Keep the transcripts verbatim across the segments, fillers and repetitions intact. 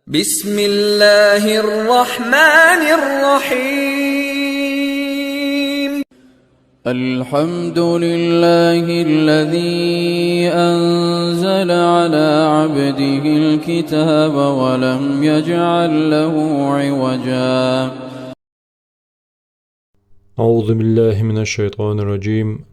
بسم الله الرحمن الرحيم. الحمد لله الذي أنزل على عبده الكتاب ولم يجعل له عوجا. أعوذ بالله من الشيطان الرجيم.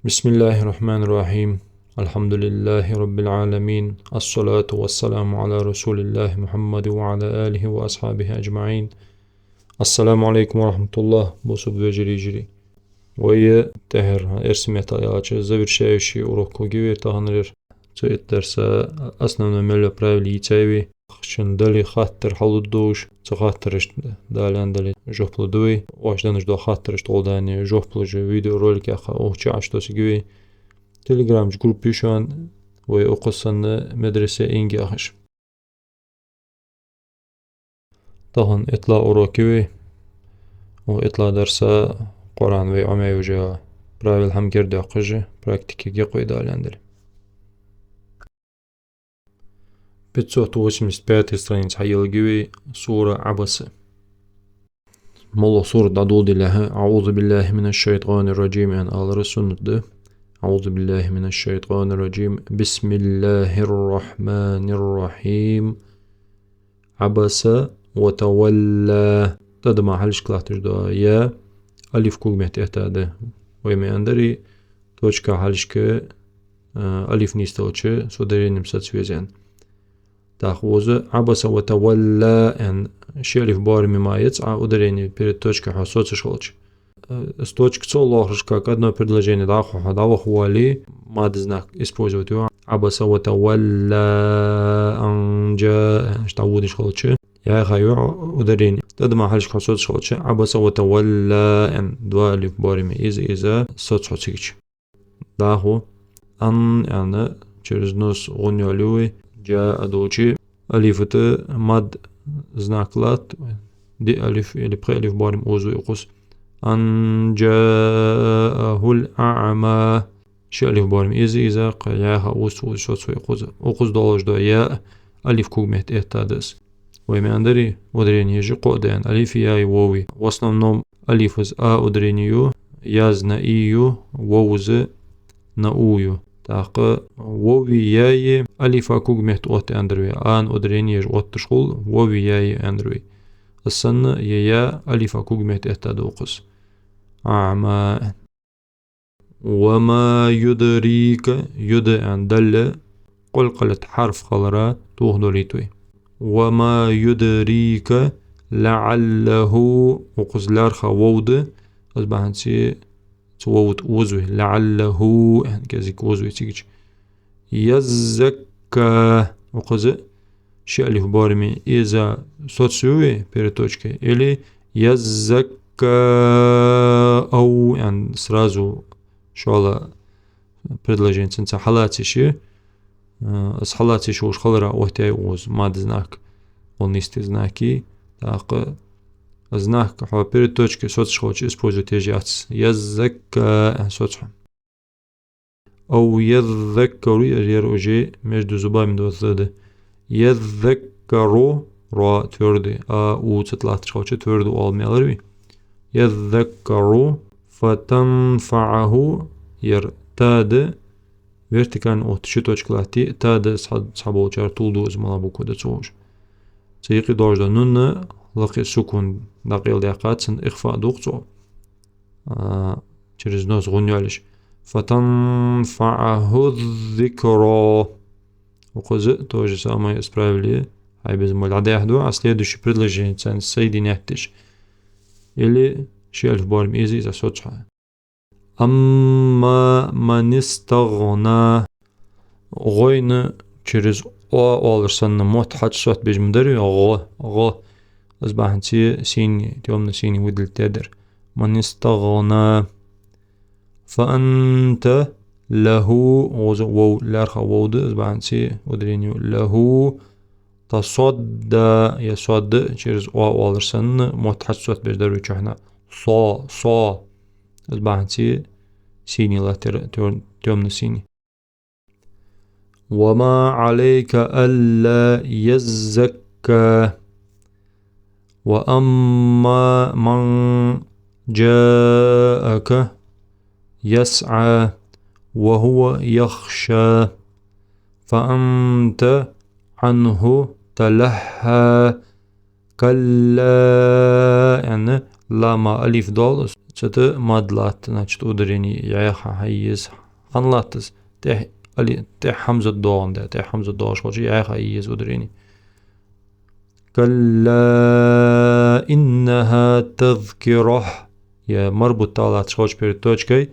بسم الله الرحمن الرحيم. الحمد لله رب العالمين. الصلاة والسلام على رسول الله محمد وعلى آله وأصحابه أجمعين. السلام عليكم ورحمة الله. Бусалба вежарий, йижарий. Вай тӀехьара, эрсий меттала аьлча, завершающий урок хургья вай таханара. Цу итт дарса основной мел йола правила йийцай вай. Шун дале хаттар хьалургдолаш, цу хаттарашта, Дала аьнна дале, жоп лургда вай. Оаш денна дола хаттарашта гӀолла дани жоп луш видеоролик яха укх чу Ӏотоссаргья вай. Телеграм чу группа я шун, вай укхаза санна медресе инги ахаш. Тахан иттлагӀа урок я вай. Укх иттлагӀа дарса Къуръан вай Ӏомаеш йола правила хӀама гердоаккхаш, практике гӀерта вай, Дала аьнна дале. Пятьсот восемьдесят пятая страница хьайоаларгья вай, сура Ӏабаса. МоллагӀа сурат дӀадоладалехьа, أعوذ بالله من الشيطان الرجيم аьнна алар суннат да. أعوذ بالله من الشيطان الرجيم. بسم الله الرحمن الرحيم. عبس وتولى. ТӀадам хьалхашка латташ дола я алиф когаметта эттад. Вай ма аьннадарий, точка хьалхашка, а, алиф нийсделча, с ударением саца веза аьнна. ТӀаккха укхаза عبس وتولى аьнна, ши алиф боараме ма яц, а ударени перед точкой хьо соцаш хилча. Э, с точкой цу лоархӀашка, как одно предложение дӀахо хьо дӀаваха воале, мадд знак использовать ю. عبس وتولى أن جاء, аьнна, иштта дӀаводаш хилча, яхай ударени. ТӀадам хьалхашка хьо соцаш хилча, عبس وتولى аьнна, два алиф боараме из, из соц хьо цигача. ДӀахо أن аьнна, через нос гӀунна йоалаю вай, جاء долча, алифа тӀа мадд знак латт, диъ алиф или пхи алиф боараме оза вай укхаза. أن جاءه الأعمى. Ши алиф боараме из, из кхы яха ус, ус соц вай укхаза. Укхаза долаш дола я алиф когаметта эттад из. Вай ма аьннадарий, ударени еш я кхоъ да аьнна, алифи, яи, вови. В основном алифаз а ударени ю, яз на и ю, воваз на у ю. ТӀаккха вови, яи алифа когаметта отт аьннадар вай. Ана ударени еш отташ хул, вови, яи аьннадар вай. Из санна, я, я алифа когаметта эттад укхаза. أعمى. وما يدريك, юд аьнна далле, къалкъалат хьарф хилара тохадолийт вай. وما يدريك لعله, укхаза лаьрххӀа вов да, из бахьанце цу вова тӀа оза вай. لعله аьнна кӀезига оза вай цигача. يزكى, укхаза ши алиф боараме из соцаю вай перед точкой, или يزكى أو аьнна сразу шоллагӀа предложени цунца хьалаца йиш я, э, из хьалаца йиш йолаш хилара оттаяьй укхаза мадд знак, гӀунна йисте знак я, тӀаккха знак хьо перед точкой соцаш хилча использовать еш яц, يزكى аьнна соц хьо. أو يذكر, ер, ер уже между зубами дола з да. يذكر, ро твёрдый, а, у цу тӀа латташ хилча твёрдый оал ма аьлар вай. يذكر فتنفعه, ер та да, вертикально отташ ши точка латте, та да, цхьа, цхьаболчар тул ду из, малагӀа буква да ца ховш. Цу юкъе долаш дола нун лакхе сукун дӀакъайладаьккхад, цунна ихфаъ ду-кх цо. А, через нос гӀунна йоалаеш. فتنفعه الذكرى. Укхаза то же самое исправили. Хьай безам бола дӀадахьа ду, а следующее предложени цунца соединять деш. Или ши алиф боараме из, из соц хьо. أما من استغنى. ГӀойна через о оалаш санна мотт хьачу сотта беш ма дарий, гӀо, гӀо. Из бахьанце синий, тёмно-синий выделить даьдар. من استغنى. فأنت له, укхаза вов, лаьрххӀа вов да, из бахьанце ударени ю, له تصدى, е содда через о оалаш санна мотт хьачу сотта беш дар вай чухьнахьа. Со, со. Из бахьанце синий латтар, тё-, тёмно-синий. وما عليك ألا يزكى. يتزكى. وأما من جاءك يسعى وهو يخشى فأنت عنه تلهى. كلا, яъни, лама алиф доагӀа, цу тӀа мад латт, значит, ударени яха хьае еза. ХӀана латт из? ТӀехьа али-, тӀехьа хьамзат доагӀандаь, тӀехьа хьамзат доагӀаш хилча, яха хьае еза ударени. كلا إنها تذكرة. Е марбут тӀа латташ хилча перед точкой,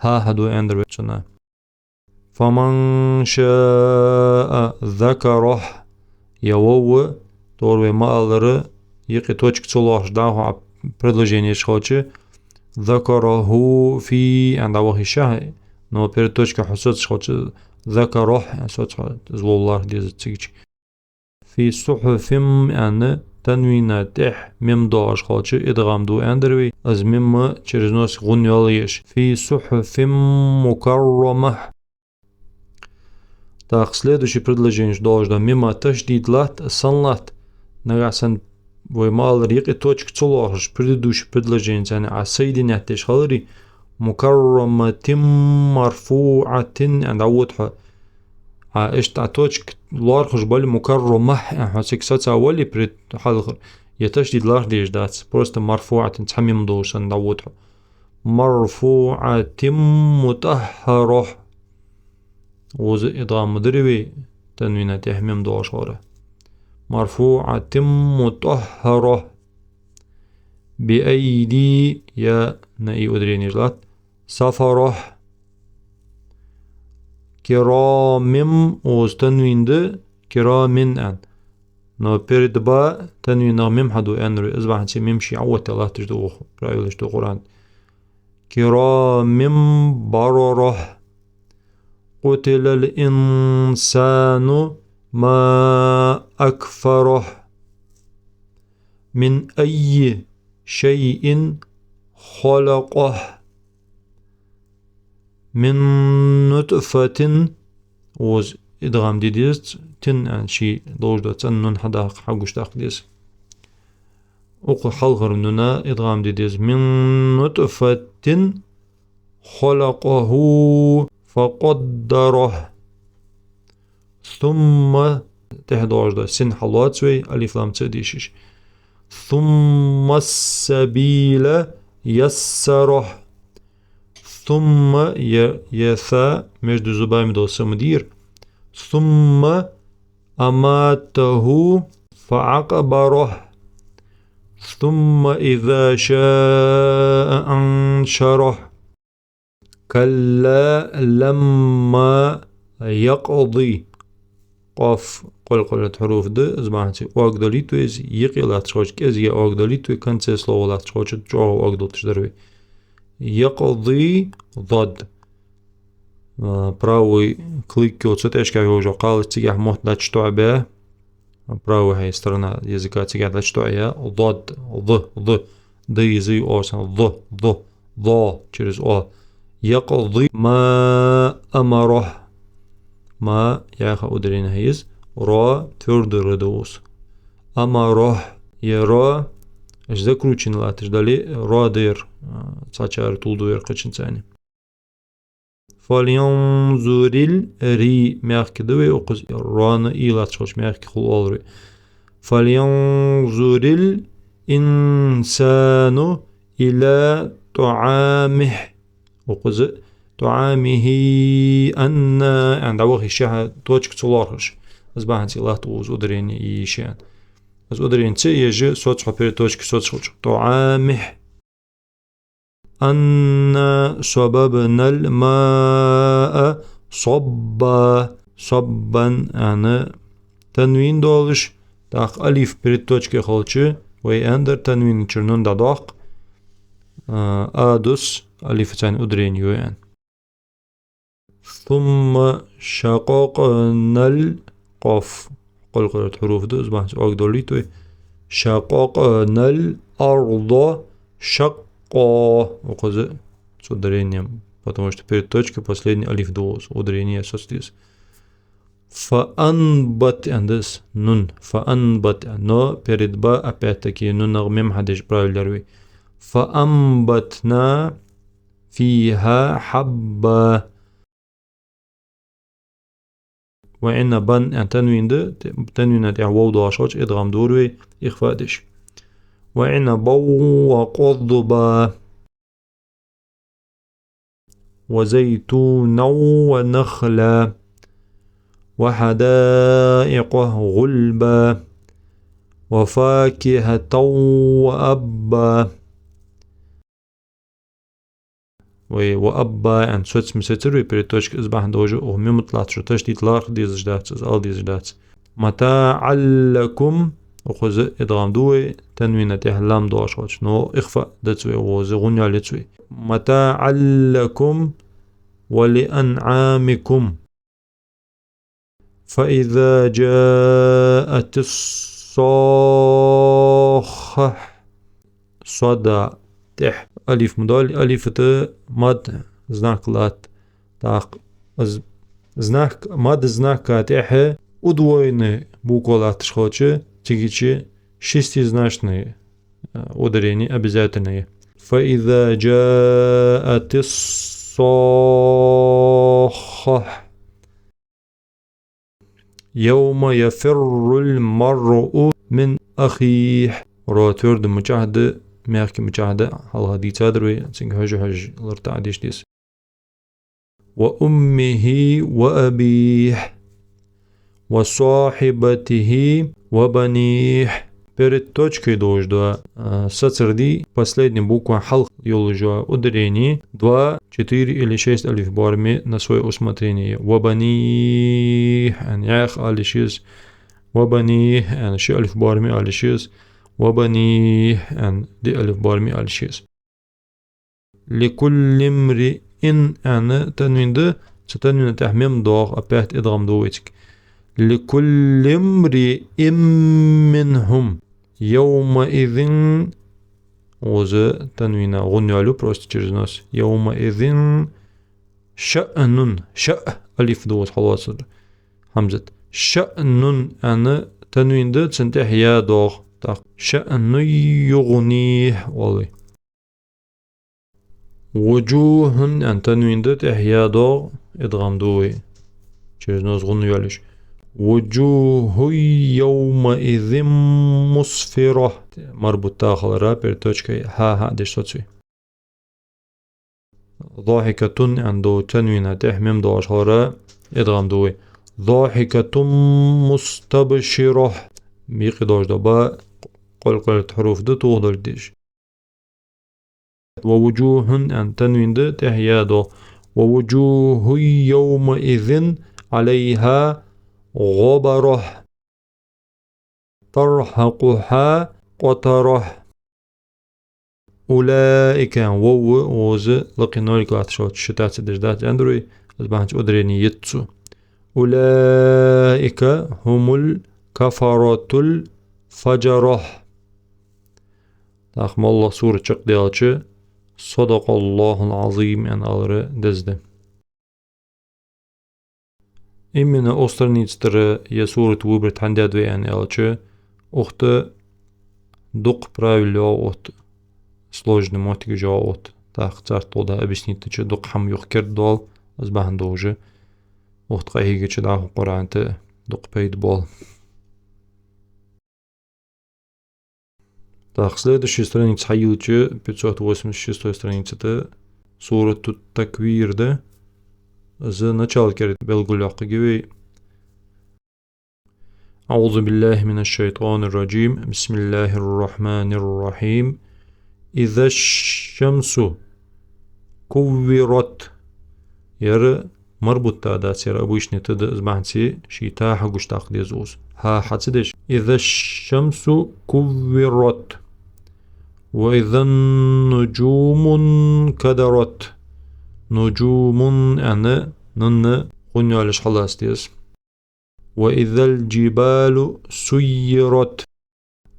хӀа хьаду аьннадар вай цунна. فمن شاء ذكره. Е вов, тӀора вай ма аллара, юкъе точка ца лоархӀаш дӀахо Ӏа предложени еш хилча, ذكره في аьнна дӀаваха йиш я хьа, но перед точкой хьо соцаш хилча, ذكره аьнна соц хьо, из вов лоархӀа деза цигача. في صحف аьнна, танвина тӀехьа мим доагӀаш хилча, идгӀам ду аьннадар вай, из мим через нос гӀунна йоалае еза. في صحف مكرمة. ТӀаккха следующий предложенеш доагӀаш да, мима ташдид латт, из санна латт, нагахьа санна вай ма аллара юкъе точка ца лоархӀаш, предыдущий предложенеца цхьана Ӏа соединять деш хиларе, مكرمة مرفوعة аьнна дӀавода хьо. Ӏа иштта Ӏа точка лоархӀаш бале, مكرمة аьнна хьо цига соца вале, пред хьалхара, е ташдид лархӀа дезаш дац, просто مرفوعة цхьа мим долаш санна дӀавода хьо. مرفوعة مطهرة. Укхаза идгӀам ма дарий вай, танвина тӀехьа мим доагӀаш хилара. مرفوعة مطهرة. بأيدي, я на и ударени еш латт, سفرة. كرام, укхаза танвин да, كرام аьнна. Но перед ба танвинах мим хьаду аьннадар вай, из бахьанца мим ше Ӏооттадаь латташ да укх правилаш тӀа Къуръан. كرام بررة. قتل الإنسان ما أكفره. من أي شيء خلقه. من نطفة, укхаза идгӀам де деза, тин аьнна ше долаш да, цӀена нун хьадаккха, хьагуш даккха деза. Укх хьалхарча нуна идгӀам де деза. من نطفة خلقه فقدره. ثم, тӀехьа доагӀаш да син хьалоац вай, алиф-лам ца дешаш. ثم السبيل يسره. ثم, е, е са между зубами дола са ма дий ер. ثم أماته فأقبره. ثم إذا شاء أنشره. كلا لما يقض. Къоф къалкъалат хьуруф да, из бахьанца оаг далийт вай из, юкъе латташ хилча кӀезига оаг далийт вай, конце слова латташ хилча чӀоагӀа оаг далийташ дар вай. يقض, ضاد. А, правый клык йолча тӀехьашка йолча кхалсага цигахьа мотт латташ тоӀабаь, правый хьай сторона языка цигахьа латташ тоӀаяь, ضاد, ض, ض, д из ой орсан, ض, ض, ض через о. يقض ما أمره. Ма, яха ударени хьаэца, ро, твёрдый р да укхаза. أمره, е ро, аш закрученный латташ дале, ро да ер, а, цхьачар тулду ер кхычунцара. فلينظر ال, ри мягкий да вай укхаза, рона и латташ хилча мягкий хул оалар вай. فلينظر الإنسان إلى طعامه. Укхаза طعامه أنى аьнна дӀаваха йиш я хьа, точка ца лоархӀаш. Из бахьанца латт укхаза ударени е йиш я. Из ударени ца еш, соц хьо перед точкой соцаш хилча. طعامه. أنا صببنا الماء صبا. صبا аьнна танвин долаш, тӀаккха алиф перед точкой хилча, вай аьннадар танвина чура нун дӀадоаккх, а, а дус, алифаца ударени ю аьнна. ثم شققنا ال, къоф къалкъалат хьуруф да, из бахьанца оаг далийт вай. شققنا الأرض شقا. Укхаза с ударением, потому что перед точкой последний алиф да укхаза, ударени соц деза. فأنبت аьнна да из нун. فأنبت. Но перед ба, опять-таки, нунах мим хьадеш правило яр вай. فأنبتنا فيها حبا. وعنبا аьнна танвин да, те-, танвина тӀехьа вов доагӀаш хилча, идгӀам дора вай, ихфаъ деш. وعنبا وقضبا. وزيتونا ونخلا. وحدائق غلبا. وفاكهة وأبا. Вай وأبا аьнна соцаме сецар вай, перед точкой из бахьан долаш, укх мим тӀа латташ ташдид лархӀа дезаш дац, из ала дезаш дац. متاعا لكم, укхаза идгӀам ду вай, танвина тӀехьа лам доагӀаш хилча, но ихфаъ дац вай, укхаза гӀунна йоалаец вай. متاعا لكم ولأنعامكم. فإذا جاءت الصاخة. Сод тӀехьа алиф ма доалий, алифа тӀа мад знак латт. ТӀаккха з-, знак, мад знака тӀехьа удвоенный буква латташ хилча, цига чу шестизначный, э, ударение обязательное. فإذا جاءت الصاخة. يوم يفر المرء من أخيه. Ро твёрдый мичахьа да, мягкий мичахьа да, хьалха дийцадар вай, цунга хьожа-хьожа лартӀа Ӏодеш деза. وأمه وأبيه. وصاحبته وبنيه. Перед точкой долаш да, а, сацар дий, последний буква хьалха йолаш йола ударение, два, четыре или шесть алиф бараме на своё усмотрение. وبنيه аьнна, яхь ала йиш я из. وبنيه аьнна, ши алиф бараме ала йиш я из. وبنيه аьнна, диъ алиф бараме ала йиш я из. لكل امرئ аьнна танвин да, цу танвина тӀехьа мим доагӀа, опять идгӀам ду вай цига. لكل امرئ منهم يومئذ, укхаза танвина гӀунна йоалаю просто через нос. يومئذ شأن, шаъ алиф да укхаза хьалоацар, хьамзат. شأن аьнна танвин да, цунна тӀехьа я доагӀа. ТӀаккха شأن يغنيه оал вай. وجوه аьнна танвин да, тӀехьа я доагӀа, идгӀам ду вай. Через нос гӀунна йоалаеш. وجوه يومئذ مسفرة. Марбута хилара, перед точкой хьа-хьа деш соц вай. ضاحكة аьнна долча танвина тӀехьа мим доагӀаш хилара, идгӀам ду вай. ضاحكة مستبشرة. Юкъе долаш дола ба къалкъалат хьуруф да, тохадалар деш. ووجوه аьнна танвин да, тӀехьа я доагӀа. ووجوه يومئذ عليها غبرة. ترهقها قترة. أولئك, вов ва, укхаза лакхе нолик латташ хилча, ши таца деш дац аьннадар вай, из бахьанца ударение йиц цу. أولئك هم الكفرة الفجرة. ТӀаккха моллагӀа сурат чакхдаьлча, صدق الله العظيم аьнна алар деза да. Именно укх страница тӀара ер сурат выбрать хӀана даьд вай аьнна аьлча, укх тӀа дукха правил йоагӀа отта, сложный моттигаш йоагӀа отта. ТӀаккха царна тӀа объяснить дича дукха хӀама юха кердадоал, из бахьан долаш, укх тӀа къахьийгача дӀахо Къуръан тӀа дукха пайда боал. Так, следующая страница хьайийлача, пятьсот восемьдесят шестой страница тӀа, Суратут Таквир да, из начала керда белгалйоаккхаргья вай. أعوذ بالله من الشيطان الرجيم. بسم الله الرحمن الرحيم. إذا الشمس كورت. Ер марбута дац, ер обычный т да, из бахьанца ший та хьагуш даккха деза укхаза. Хьа хьа ца деш. إذا الشمس كورت. وإذا النجوم انكدرت. نجوم аьнна, нунна гӀунна йоалаеш хьалаца деза. وإذا الجبال سيرت.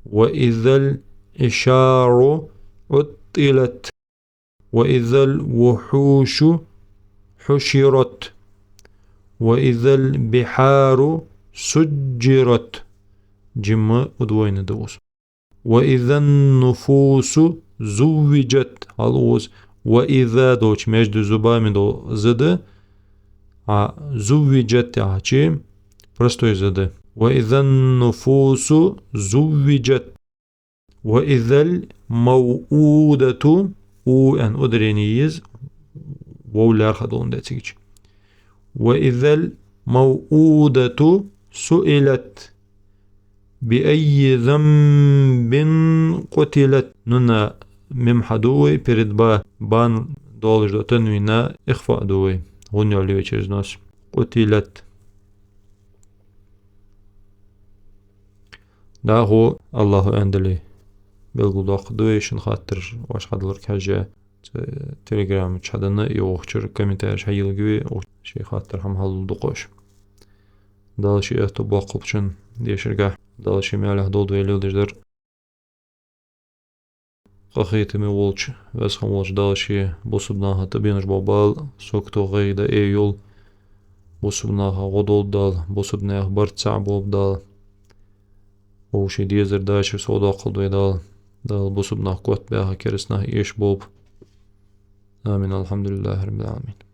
وإذا العشار عطلت. وإذا الوحوش حشرت. وإذا البحار سجرت. Джим удвоенный да укхаза. وإذا النفوس زوجت. Хьал укхаза وإذا долча между зубами дола з да, а زوجت яхача простой з да. وإذا النفوس زوجت. وإذا الموءودة, у аьнна ударени еза, вов лаьрхӀа доландаь цига чу. وإذا الموءودة سئلت بأي ذنب قتلت. Нуна мим хьаду вай, перед ба, бан долаш до танвина ихфа ду вай. ГӀунна йолаш я вай через нос. قتلت. ДӀахо, АллахӀа аьнна дале, белгалдоаккхаргда вай шун хаттараш, вайш хьадаларга хьежжа, цу Telegram чу хьаденна, е укх чура комментареш хьайийлларгья вай, укх шоай хаттар хӀама хьалдукхаш. Дала ший аьттув боаккхалба шун дешаргахьа, Дала ший маьлехь долда вай леладеш дар. Къахетаме волча, веза хинна волча Дала ше бусалба наха тӀабенаш бола бала, сагото, гӀайгӀа дӀаайойла, бусалба наха гӀо долда Дала, бусалба наьха барт цхьа болба Дала. Вовший дезар, дашар совдоаккхалда вай Дала. Дала бусалба нах котбаьха, кераста нах эшаболба. آمين. الحمد لله رب العالمين.